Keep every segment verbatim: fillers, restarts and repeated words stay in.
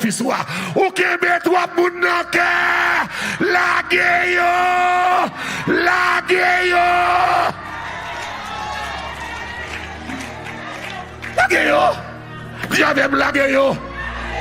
Ou kenbe twòp moun nan kè. Lage yo. Lage yo. Lage yo. Di avè m, lage yo.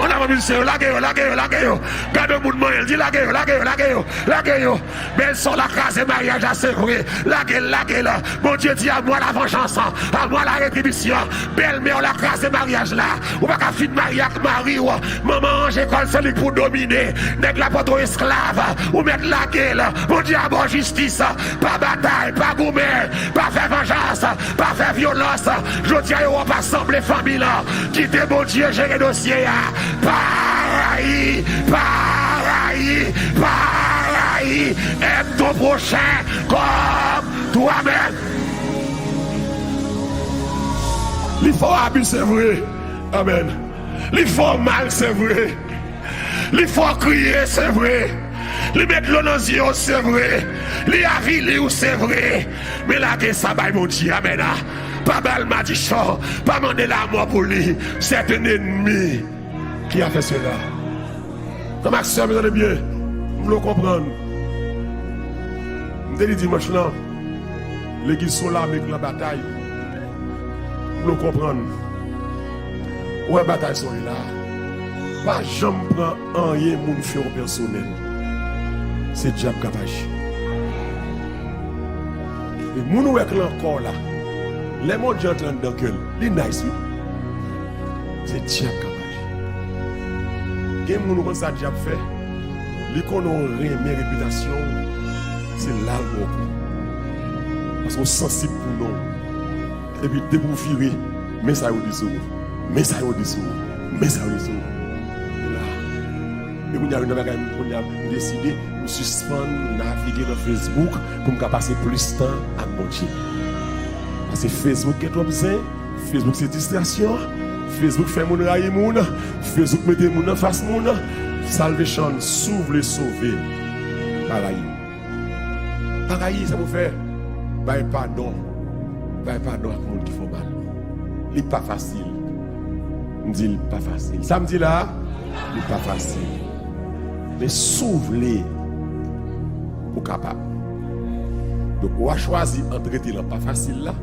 Ann avan mizisyen yo, lage yo, lage yo, lage yo. Gade yon moun manyen l, di lage yo, lage yo, lage yo, lage yo. Bèlsè w la kraze maryaj la, se vre. Lage l, lage l. Bondye di, à moi la vengeance, à moi la rétribution. Bèlmè w la kraze maryaj la. Ou pa ka fin marye ak mari w. Manman w ranje kò l, se li k pou domine. Nèg la pote w esklav. Ou mèt lage l. Bondye a ba w jistis. Pa batay, pa goumen, pa fè vanjans, pa fè vyolans. Jodi a, yo wè w pa sanble fanmi lan. Kite Bondye jere dosye a. Pa rayi, pa rayi, pa rayi. Aime ton prochain comme toi-même. Li fè w abi, se vre. Amèn. Li fè w mal, se vre. Li fè w kriye, se vre. Li met dlo nan zye w, se vre. Li avili w, se vre. Men lage sa bay Bondye. Amèn. A, pa ba l madichon. Pa mande lamò pou li. C'est un ennemi qui a fait cela. Frè m ak sè m, tande byen. M vle w konprann. M te di dimanch lan, legliz se yon lame k nan batay. M vle w konprann. Ou wè batay sa w ye la a? Pa janm pran anyen moun fè w pèsonèl. Se dyab k ap aji. E moun ou wè k nan kò w la, lè Bondye antre anndan kè l, li nice, wi. Se dyab k ap aji. Gen moun ou konn sa dyab fè? Li konnen w renmen repitasyon w, se la l ba w kou. Paske w sansib pou non w. Epi depi w vire, men sa yo di sou ou. Men sa yo di sou ou. Men sa yo di sou ou. E la. E kounye a, youn nan bagay m kounye a, m deside, m sispann navige nan Facebook pou m ka pase plis tan ak Bondye. Paske Facebook gen twòp zen, Facebook se distrasyon, Facebook fè moun rayi moun, Facebook mete moun anfas moun. Salvation, si w vle sove, pa rayi. Pa rayi, sa pou fè. Bay padon. Bay padon ak moun ki fè w mal. Li pa fasil. M di l pa fasil. Sa m di la, li pa fasil. Men si w vle, ou kapab. Donk, w a chwazi ant rete nan pa fasil la,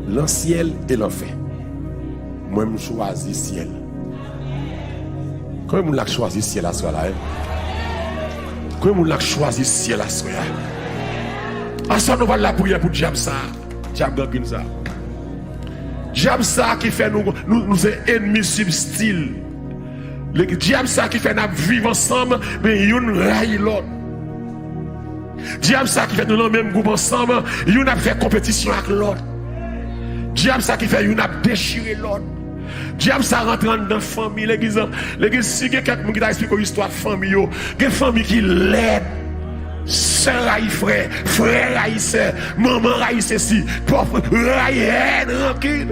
nan syèl e lanfè. Mwen, m chwazi syèl. Konbyen moun la k chwazi syèl aswè a la, en? Konbyen moun la k chwazi syèl aswè a? Aswè a, nou pral lapriyè pou dyab sa a, dyab gangren sa a. Dyab sa a ki fè nou, nou, nou se ènmi sibstil. Dyab sa a ki fè n ap viv ansanm, men youn rayi lòt. Dyab sa ki fè nou nan menm gwoup ansanm, youn ap fè konpetisyon ak lòt. Dyab sa ki fè youn ap dechire lòt. Dyab sa rantre anndan fanmi legliz lan. Legliz, si gen kèk moun ki ta eksplike w istwa fanmi yo, gen fanmi ki lèd. Sè rayi frè, frè rayi sè, manman rayi sesi, pòv rayi, hèn, rankin.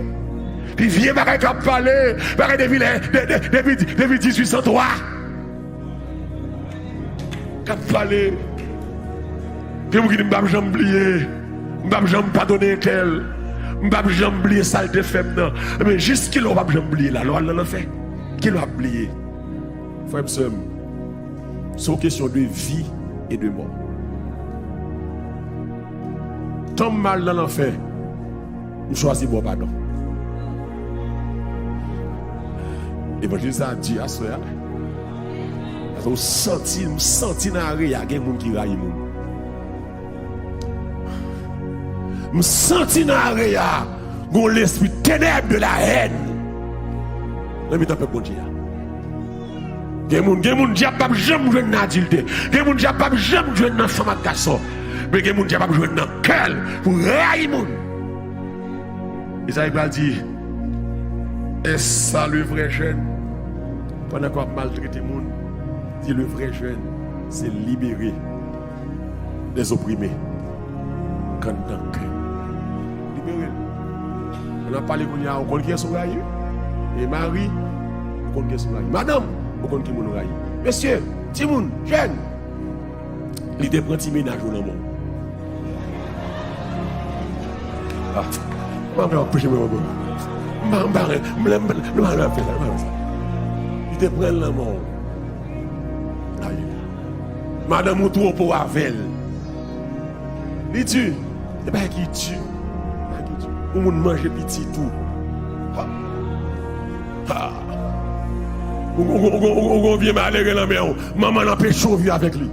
Pi vye bagay k ap pale, bagay depi lè, de, de, depi, depi dizuit san twa. K ap pale. Gen moun ki di, "M p ap janm bliye. M p ap janm padone entèl. M p ap janm bliye sa l te fè m nan." Men jis kilè w p ap janm bliye la? Lè w al nan lanfè, kilè w ap bliye? Frè m, sè m, se yon kesyon de vi e de mò. Tan m al nan lanfè, m chwazi ba w padon. Evanjil sa a di aswè a. Paske w santi, m santi nan area gen moun ki rayi moun. M santi nan area gon lespri tenèb de la hèn nan mitan pèp Bondye a. Gen moun, gen moun dyab p ap janm jwenn nan adiltè. Gen moun dyab p ap janm jwenn nan fanm ak gason. Men gen moun dyab ap jwenn nan kè l pou rayi moun. E sa li pral di, est ça le vrai jeûne? Pandan ke w ap maltrete moun, di, le vrai jeûne, se libere les opprimés k anndan kè w. Libere l. N ap pale kounye a, ou konn kiyès ou rayi, wi. E mari, ou konn kiyès ou rayi. Madanm, ou konn ki moun ou rayi. Mesye, timoun, jèn, li te pran ti mennaj ou nan men w. Ah, m pa anpeche mwen, mwen, mwen. M pa, m pa, m pa, m pa, m pa fè sa, m pa fè sa. Li Te pran l nan men w. Ay. Madanm ou twopo avè l. Li di, e bagay ki di. Bagay ki di. Yon moun manje pitit ou. Ha. Ha. Ou, ou, ou, ou, ou, ou gon vye malere nan men w. Manman l anpeche w viv avèk li.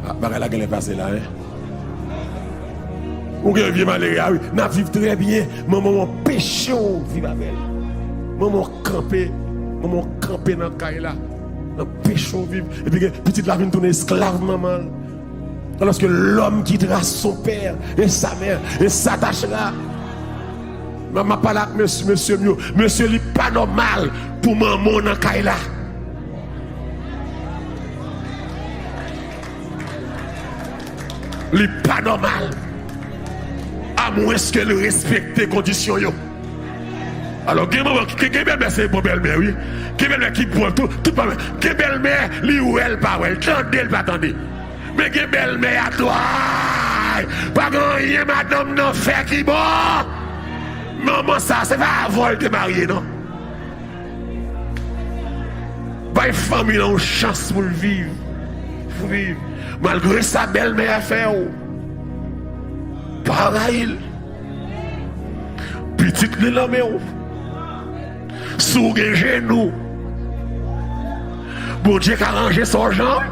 Ah, bagay la genlè pase la, en. Ou gen vye malere a, wi. N ap viv trè byen. Manman w anpeche w viv avè l. Manman w kanpe. Manman w kanpe nan kay la. L anpeche w viv. Epi gen pitit la vin tounen esklav manman l. Alòske lòm ki tra son pè e sa mè e sa tachera. M ap pale ak mesye, mesye m yo. Mesye, li pa nòmal pou manman w nan kay la. Li pa nòmal. Amwenske li respekte kondisyon yo. Alò, gen manman ki gen bèlmè se bon bèlmè, wi. Gen bèlmè ki bon, tout, tout pa. Gen bèlmè, li wè l pa wè, l tande l pa tande. Men gen bèlmè a tway. Pa gen anyen madanm nan fè ki bon. Manman sa, se pa avè w te marye, non. Bay fanmi nan yon chans pou l viv. Pou viv. Malgre sa bèlmè a fè w, pa rayi l. Pitit li nan men w. Si w gen jenou, Bondye ka ranje sa w jan.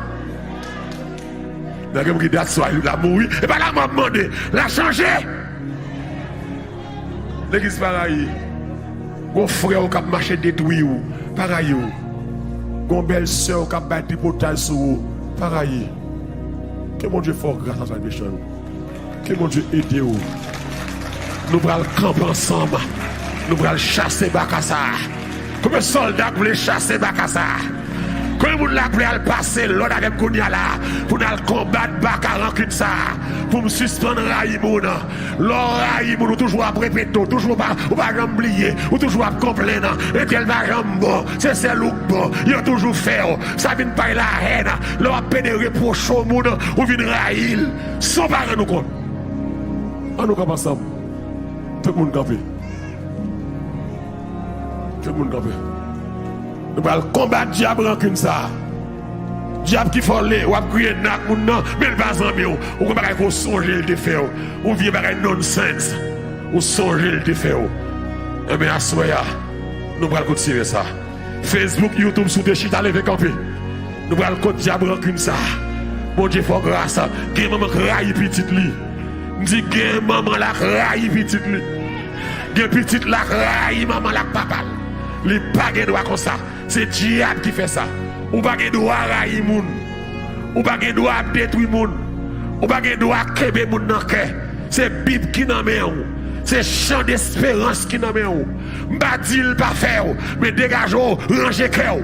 Nan gen moun ki dat swa la mouri. E pa lanmò m mande. La chanje. Legliz pa rayi. Gon frè w k ap mache detwi w, pa rayi w. Gon bèl sè w k ap bay tripotay sou ou, pa rayi. Ke Bondye fè w gras nan salvation. Ke Bondye ede w. Nou pral kanpe ansanm. Nou pral chase baka sa. Konbyen sòlda k vle chase baka sa? Konbyen moun la k vle al pase lòd avè m kounye a la pou n al konbat baka rankin sa? Pou m sispann rayi moun. Lè w rayi moun, ou toujou ap repete, ou toujou pa, ou pa janm bliye, ou toujou ap konplenn. Entèl pa janm bon, se sèl ou k bon, yo toujou fè w. Sa vin bay lahèn. Lè w ap pede repwoche w moun, ou vin rayi l san w pa rann ou kont. An nou kanpe ansanm. Tout moun kanpe. Tout moun kanpe. Nou pral konbat dyab rankin sa a. Dyab ki fè w le, w ap griyen nan ak moun nan, men l pa zanmi w. Ou gen bagay ke w sonje l te fè w. Ou vye bagay nonsense. Ou sonje l te fè w. Enben, aswè a, nou pral kontinye sa. Facebook, YouTube, si w te chita, leve kanpe. Nou pral kont dyab rankin sa. Bondye fè w gras. Gen manman k rayi pitit li. M di gen manman la k rayi pitit li. Gen pitit la k rayi manman la k papa l. Li pa gen dwa konsa. Se dyab ki fè sa. Ou pa gen dwa rayi moun. Ou pa gen dwa ap detwi moun. Ou pa gen dwa kenbe moun nan kè. Se Bib ki nan men w. Se chan desperans ki nan men w. M pa di l pa fè w, men degaje w, ranje kè w.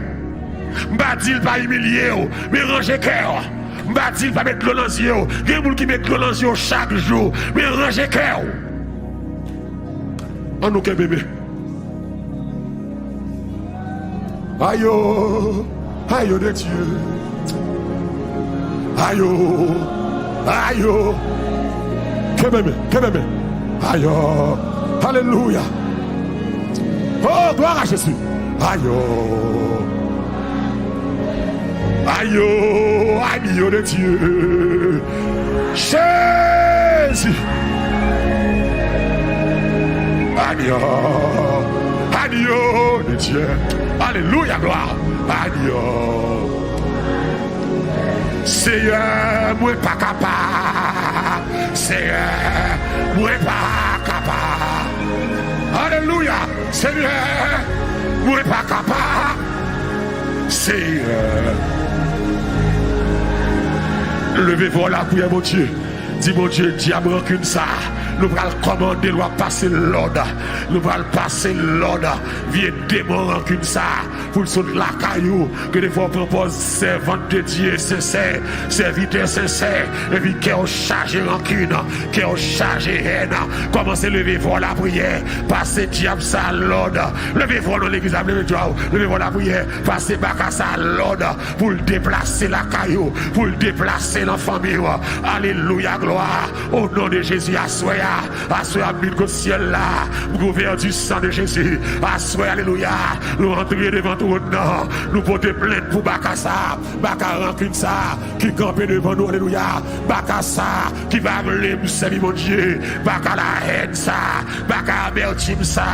M pa di l pa imilye w, men ranje kè w. M pa di l pa met dlo nan zye w. Gen moun ki met dlo nan zye w chak jou, men ranje kè w. An nou kenbe men. Ayo, ayo de Dye. Ayo, ayo. Kenbe men, kenbe men. Ayo. Alelouya. Oh, gloire à Jésus. Ayo. Ayo, ayo de Dye. Jezi. Ayo. Ayo de Dye. Alelouya, glwa. Ayo. Seyè, mwen pa kapab. Seyè, mwen pa kapab. Alelouya. Seyè, mwen pa kapab. Seyè. Leve vwa w lapriyè, Bondye. Di Bondye, dyab rankin sa, nou pral kòmande l, w ap pase lòd. Nou pral pase lòd. Vye demon rankin sa, pou l sot lakay ou. Gen de fwa w pran pòz sèvant de Dye sensè, sèvitè sensè, epi kè w chaje rankin, kè w chaje hèn. Kòmanse leve vwa w lapriyè, pase dyab sa lòd. Leve vwa w nan legliz la, leve vwa w, leve vwa w lapriyè, pase baka sa lòd pou l deplase lakay ou, pou l deplase nan fanmi ou. Alelouya, glwa. O non de Jezi, aswè Aswè a, m vin kot syèl la, m kouvè di san de Jezi. Aswè, alelouya, nou antre devan twòn nan, nou pote plent pou baka sa, baka rankin sa ki kanpe devan nou, alelouya, baka sa ki pa vle m sèvi Bondye, baka lahèn sa, baka amètim sa.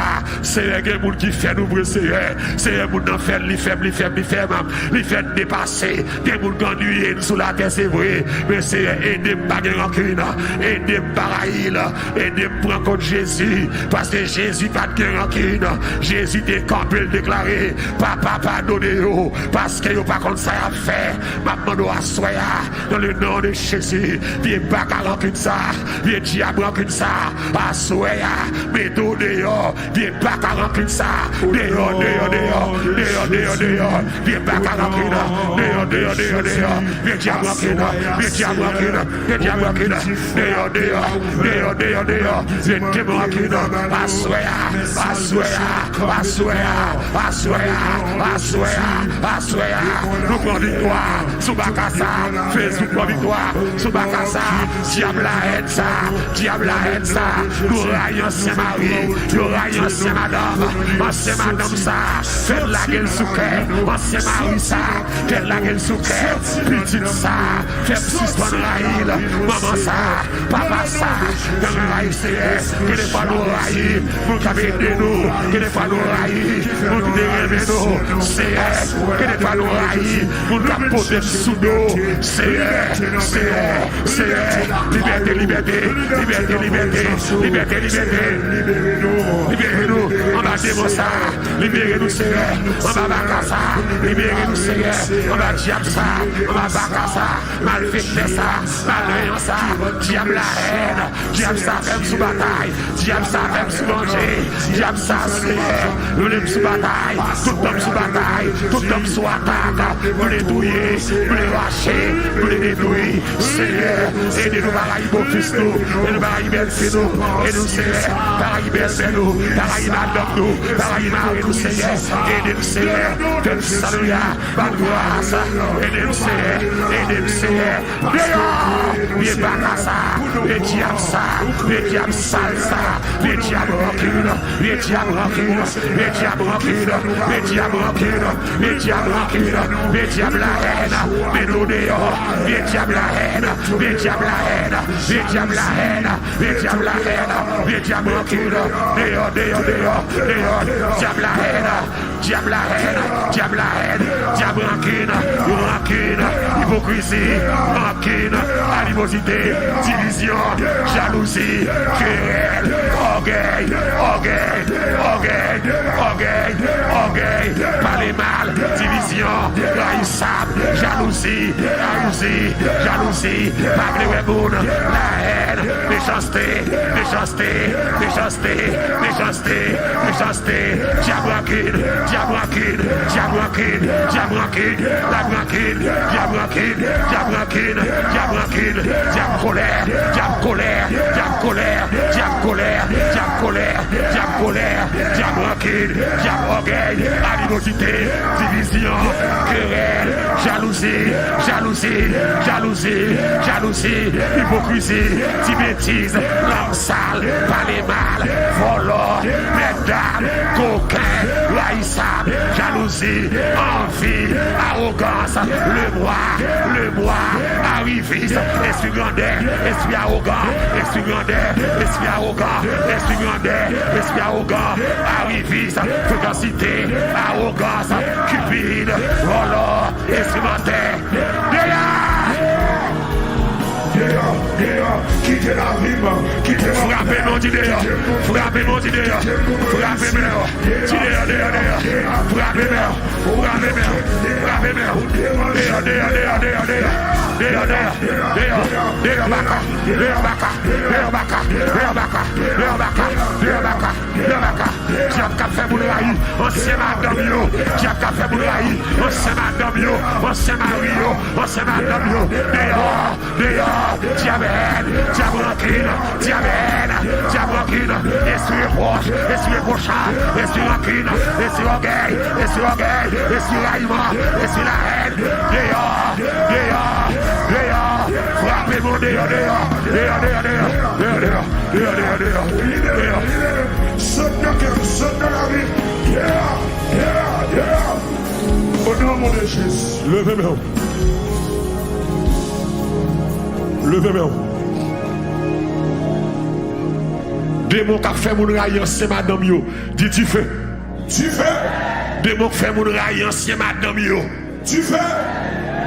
Seyè, gen moun ki fè nou vre, Seyè. Seyè, moun nan fè l, li fè m, li fè m, li fè m, li fè n depase. Gen moun k annuiye n sou latè, se vre. Men Seyè, ede m pa gen rankin. Ede m pa rayi l. Ede m pran kont Jezi. Paske Jezi pa t gen rankin. Jezi te kanpe, l deklare, Papa, padone yo, paske yo pa konn sa y ap fè. M ap mande w aswè a, dans le nom de Jésus, vye baka rankin sa, vye dyab rankin sa, aswè a, mete w deyò, vye baka rankin sa, deyò, deyò, deyò, vye baka rankin, deyò, deyò, deyò, deyò, vye dyab rankin, vye dyab rankin, vye dyab rankin, deyò, deyò, deyò, deyò, deyò, vye demon rankin, aswè a, aswè a, aswè a, aswè a, aswè a, aswè a, nou pran viktwa sou baka sa, Facebook pran viktwa sou baka sa, dyab lahèn sa, dyab lahèn sa, nou rayi ansyen mari, nou rayi ansyen madanm, ansyen madanm sa, fè l lage l sou kè, ansyen mari sa, fè l lage l sou kè, pitit sa, fè m sispann rayi l, manman sa, papa sa, nan rayi Seyè, gen de fwa nou rayi moun k ap ede nou, gen de fwa nou rayi moun ki te renmen nou, Seyè, gen de fwa nou rayi moun k ap pote n sou do, Seyè, Seyè, Seyè, libète, libète, libere nou anba demon sa, libere nou, Seyè, anba baka sa, libere nou, Seyè, anba dyab sa, anba baka sa, malfektè sa, malveyan sa, dyab lahèn, dyab sa fè m sou batay, dyab sa fè m sou danje, dyab sa, Seyè, rele m sou batay, tout tan m sou batay, tout tan m sou atak, vle touye, vle rache, vle detwi, Seyè, ede nou pa rayi bofis nou, ede nou pa rayi bèlfi nou, ede nou, Seyè, pa rayi bèlmè nou, pa rayi madanm nou, pa rayi mari nou, Seyè, ede nou, Seyè, fè m saluya, ban gras, ede m, Seyè, ede m, Seyè. Deyò! Vye baka sa, vye dyab sa, vye dyab sal sa, vye dyab rankin, vye dyab rankin, vye dyab rankin, vye dyab rankin, vye dyab rankin, vye dyab lahèn, mete w deyò, vye dyab lahèn, vye dyab lahèn, vye dyab lahèn, vye dyab lahèn, vye dyab rankin, deyò, deyò, deyò, deyò, dyab lahèn. Dyab lahèn, dyab lahèn, dyab rankin, rankin, ipokrizi, rankin, animozite, divizyon, jalouzi, kerèl, ògèy, ògèy, ògèy, ògèy, ògèy, pale mal, divizyon, rayisab, jalouzi, jalouzi, jalouzi, pa vle wè moun, lahèn, mechanste, mechanste, mechanste, mechanste, mechanste, dyab rankin, dyab rankin, dyab rankin, dyab rankin, dyab rankin, dyab rankin, dyab rankin, dyab rankin, dyab kolè, dyab kolè, dyab kolè, dyab kolè, dyab kolè, dyab kolè, dyab rankin, dyab ògèy, animozite, divizyon, kerèl, jalouzi, jalouzi, jalouzi, jalouzi, ipokrizi, ti betiz, lang sal, pale mal, vòlò, mètdam, koken, rayisab, jalouzi, anvi, awogans, lemwa, lemwa, arivis, espri grandè, espri awogan, espri grandè, espri awogan, espri grandè, espri awogan, arivis, frekansite, awogans, kipid, vòlò, espri mantè. Deyò! Deyò, deyò, kite lavi m, kite m. Frape men w, di deyò. Frape men w, di deyò. Frape men w. Di deyò, deyò, deyò. Frape men w. Frape men w. Frape men w. Deyò, deyò, deyò, deyò, deyò. Deyò, deyò, deyò, deyò, baka. Deyò, baka. Deyò, baka. Deyò, baka. Deyò, baka. Deyò, baka. Dyab k ap fè moun rayi ansyen madanm yo. Dyab k ap fè moun rayi ansyen madanm yo, ansyen mari yo, ansyen madanm yo. Deyò, deyò, dyab èn, dyab rankin, dyab èn, dyab rankin. Espri repwòch, espri repwòch, espri rankin, espri ògèy, espri ògèy, espri rayiman, espri lahèn. Deyò, deyò, deyò. Frape Demon deyò, deyò, deyò, deyò, deyò, deyò, deyò, deyò, deyò, deyò, deyò, deyò. Sot nan kè m, sot nan lavi m. Yeah, yeah, yeah. O non de Jezi. Leve men w. Leve men w. Demon k ap fè moun rayi ansyen madanm yo, di dife. Dife. Demon k fè moun rayi ansyen madanm yo. Dife.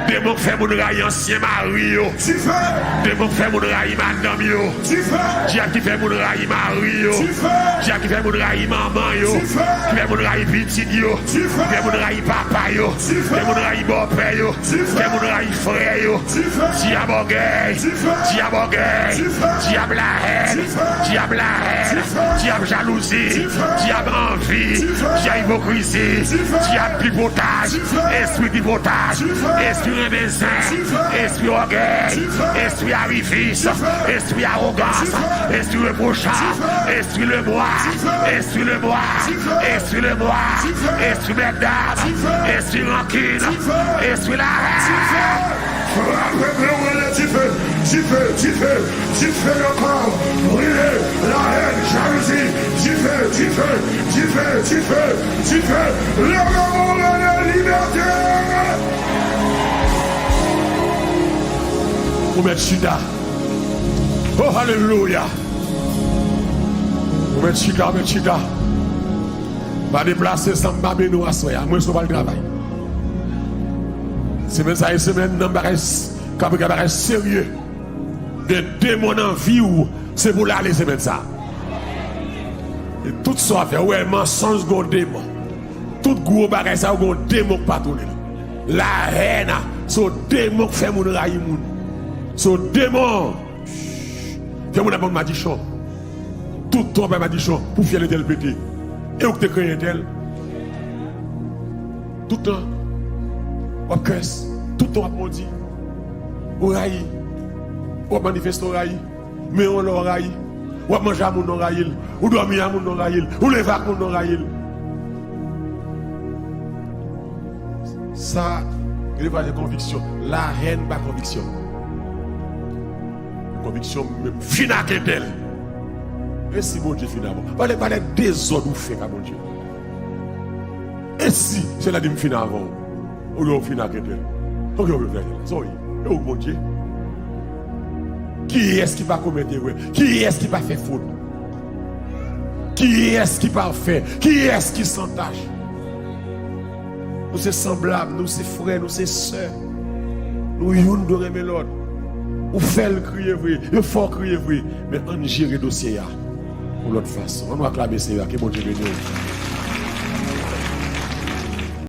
Demon k fè moun rayi ansyen mari yo. Dife. Demon k fè moun rayi madanm yo. Dife. Dyab ki fè moun rayi mari yo. Dife. Dyab ki fè moun rayi manman yo. Dife. Ki fè moun rayi pitit yo. Dife. Ki fè moun rayi papa yo. Dife. Fè moun rayi bòpè yo. Dife. Fè moun rayi frè yo. Dife. Dyab ògèy. Dife. Dyab ògèy. Dife. Dyab lahèn. Dife. Dyab lahèn. Dife. Dyab jalouzi. Dife. Dyab anvi. Dife. Dyab ipokrizi. Dife. Dyab tripotaj. Dife. Espri tripotaj. Dife. Espri renmen zen. Dife. Espri ògèy. Dife. Espri arivis. Dife. Espri awogans. Dife. Espri repwochab. Dife. Espri lemwa. Dife. Espri lemwa. Dife. Espri lemwa. Dife. Espri mètdam. Dife. Espri rankin. Dife. Espri lahèn. Dife. Frape men w, rele dife, dife, dife, dife nan kò w, brile, lahèn, jalouzi, dife, dife, dife, dife, dife, leve men w, rele libète. Ou mèt chita. Oh, alelouya. Ou mèt chita, ou mèt chita. Pa deplase, zanmi, m pa beni w aswè a. Mwen sou pral travay. Semèn sa e semèn nan bagay s- Kapital bagay serye. Gen demon nan vi w, se pou l ale semèn sa. E tout sa w ap fè, ou wè mansonj gon demon. Tout gwo bagay sa yo gon demon k patwone l. Lahèn, se yon demon k fè moun rayi moun. Se yon demon. Fè moun ap ban madichon. Tout tan w ap bay madichon pou fyèl entèl pete. E ou k te kreye entèl. Tout tan w ap kès. Tout tan w ap modi. Ou rayi. Ou ap manifeste ou rayi. Men yon lè w rayi. W ap manje a moun nan w rayi l. Ou dòmi a moun nan w rayi l. Ou leve ak moun nan w rayi l. Sa, gen de fwa se konviksyon. Lahèn pa konviksyon. Konviksyon menm fin ak entèl. E si Bondye fin avan w? Pale, pale dezòd ou fè ka Bondye. E si se la di m fin avan w? Ou gen w fin ak entèl. Ou gen w fin ak entèl. Sa w ye? E ou Bondye? Kiyès ki pa komèt erè? Kiyès ki pa fè fot? Kiyès ki pafè? Kiyès ki san tach? Nou se sanblab, nou se frè, nou se sè. Nou youn dwe renmen lòt. Ou fè l kriye vre, yo fè w kriye vre. Men ann jere dosye a yon lòt fason. Ann nou aklame Seyè a, ke Bondye beni w.